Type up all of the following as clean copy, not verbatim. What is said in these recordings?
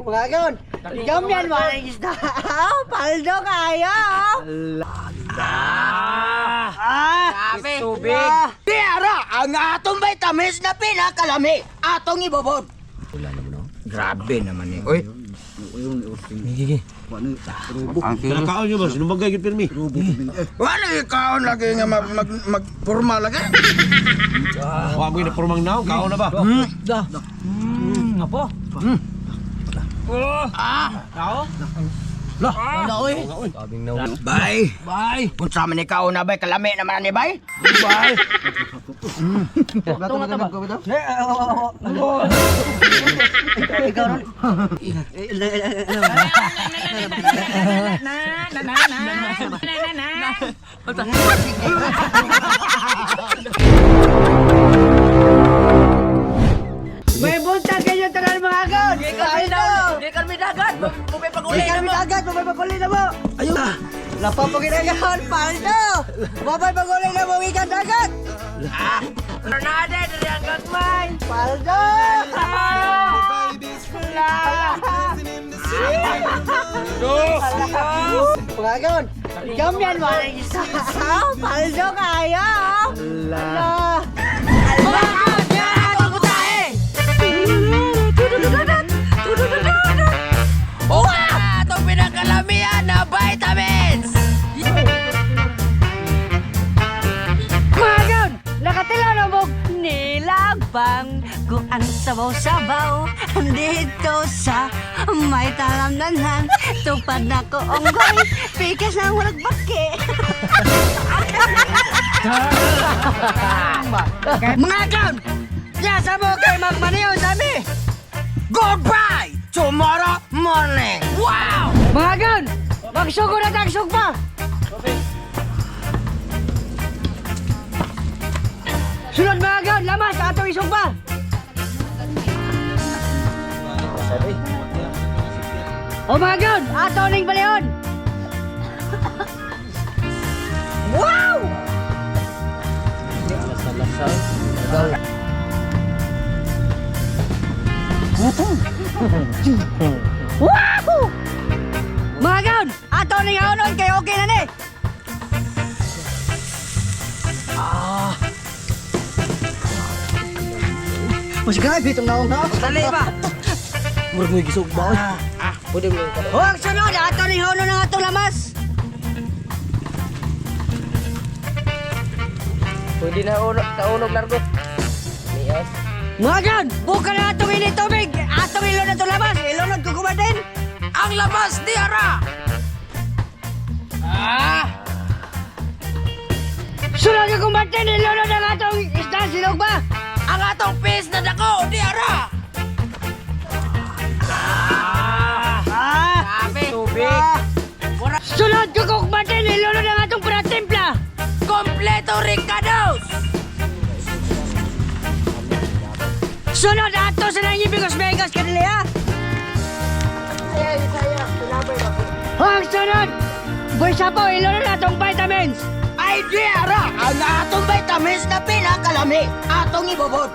Mga kaon, gamyan mo ang isda. Paldo kayo. Ah! Grabe. Tubig. Tiara, ang atong vitamins na pinakalami, atong ibobod. Grabe naman eh. Uy. Kinakaon nyo ba? Sinubagay gyud pirmi. Wala ikaon lagi nga mag mag magporma lagi. Wa mo gina pormang naong, kaon na ba? Apo. Wala oy. Bay. Bye. Unsa man ikaw na bay kalami naman ni bay? Bye. Ito nga ba? Ikaw ron. May buntag kayo tanan mga kaon. Paldo. Di kami dagat. Mupay paguli Di kami dagat, mabay paguli na mo. Ayun. Lapa po ginagahan, paldo. Mabay paguli na mo ikan dagat. Ronade diri ang gagmay. Paldo. Mga kaon, gamyan mo ang isa. Paldo kayo. Ala. Mga kaon, diara atong putahe. Wow! Atong pinakalamian na vitamins. Mga kaon, nakatila na mo nilagbang kung ang sabaw-sabaw dito sa may talamnanan tupad na ko unggoy pikas na walang baki. Mga kaon, yasa mo kay magmaniyo sabi. Goodbye tomorrow morning. Wow! Mga kaon, magsugo na tag sugpa. Sunod mga kaon, lamas atong isugpa. O mga kaon, ato ning balihon. Wow! Wow! Mga kaon, ato ning aonon kay okay na ni. Mas grabe itong naong na. Dali ba? Murag mo gisog ba? Pwede mo. Huwag sunod, ato ning aonon ang atong lamas. Pwede na unog, taulog largo. Nias. Mga kaon, buka na atong ini tubig. Atong ilon atong lamas, ilonod kukumatin. Ang labas di ara. Ah! Sunod kukumatin, ilonod ang atong isda silog ba? Ang atong fish na dako di ara. Ah! Grabe. Tubig. Sunod kukumatin, ilonod ang atong pratimpla. Kompleto Ricados. Sunod ato sa nangibigos Vegas kanila ha. Huwag sunod! Boy Sapo, ilonod atong vitamins! Ay di ara ang atong vitamins na pinakalami atong ibobod.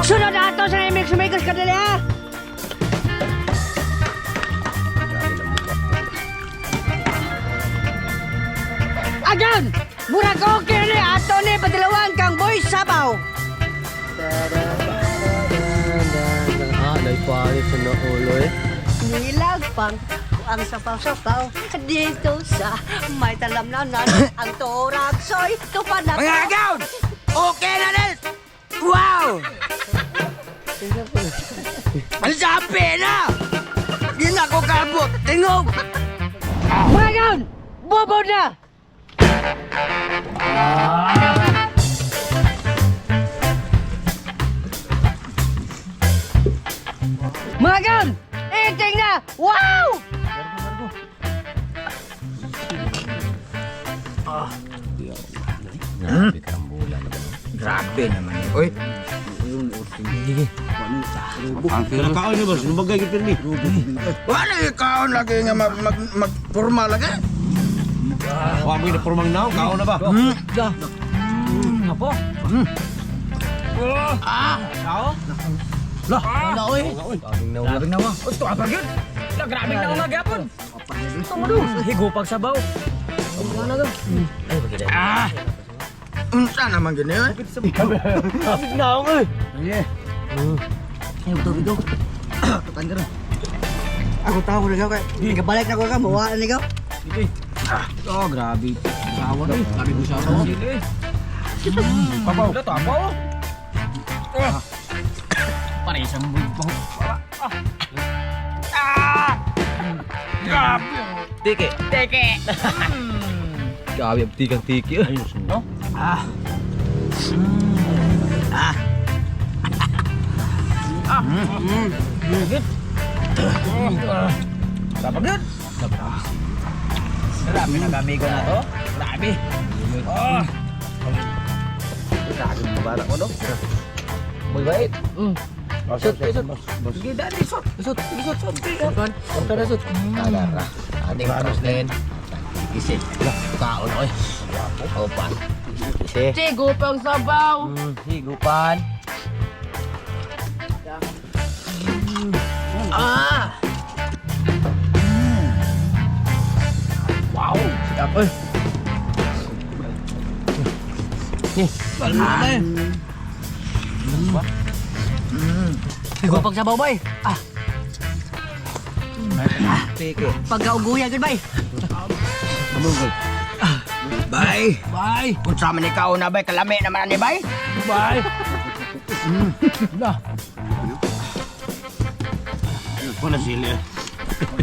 Sunod ato sa nangibigos Vegas kanila ha. Agan! Murag okay ni ato ni padalawan kang Boy Sabaw! Ah, naipalit sa naulo eh. Nilagpang ang sapaw-sapaw dito sa may talamnanan ang torag soy tupad na Mga agaw! Okay na din! Wow! Ang sabi na! Di na ko kabot! Tingog! Mga gaon! Bobo na! Mga gaon! Eating na! Wow! Grabe karambola naman. Grabe naman eh. Uy! Kinakaon nyo ba? Sinubagay gyud pirmi. Wala ikaon lagi nga mag mag magporma lagi. Wa mo gina pormang naong, kaon na ba? Apo. Lah, wala oy. Grabing nawa. Usto apa gyud? La grabe na nga gyapon. Higupag sabaw. Ah. Unsa naman gini oy? Grabing naong oy. Ay, tubig ko. Tukan ka rin. Ako tao na kay. Nagabalik na ko ka, mawa na ikaw. Oh, grabe. Sawa oy. Grabe ko sawa. Papaw. Wala tapaw. Ah. Pare isang bugbo. Ah. Tiki. Teke. Grabe ang tikang tiki. Ayun, No? Ah. Ah. Ah. Good. Dapat good. Grabe na kami ko na to. Grabe. Oh. Grabe mo bara ko no. Boy bait. Sut, sut. Sige, dali, sot. Sut, sut, sut. Sut, sut. Kadara. Ating cross din. Isip. Kaon oy. Opa. Isi. Higupang sabaw. Higupan. Ah! Wow. Siap oy. Ni, Ah. Higupag sabaw bay. Ah, tiki. pagkauguya gud bay. Bye. Bye. Kung sa man ikaw na bay, kalami naman ni bay. Bye. Wala sili.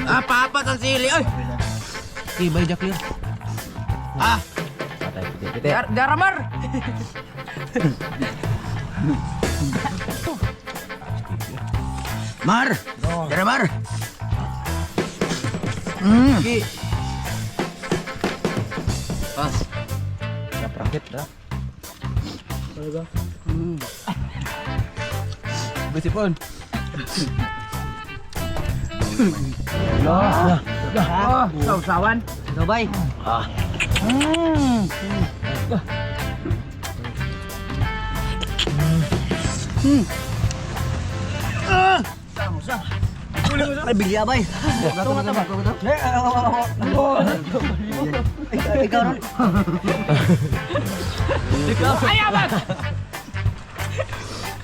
Ah, papat ang sili oy. Tibay Jack Lear. Ah, Patay piti piti. Daramar. Mar. Tara, Mar. Tiki. Pas. Naprakit ra. Talaga. Besipon. Lah, lah. Sausawan. Ikaw bay. Ah. Ay, bilya bay. Ikaw ron.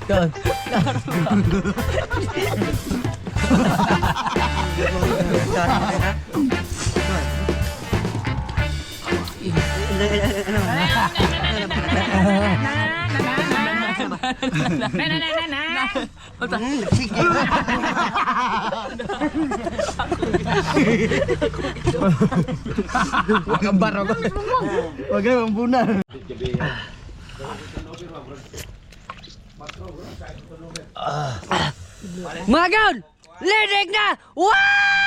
Kan. Sige. Wag ang buna. Mga gaon, linig na! Wow!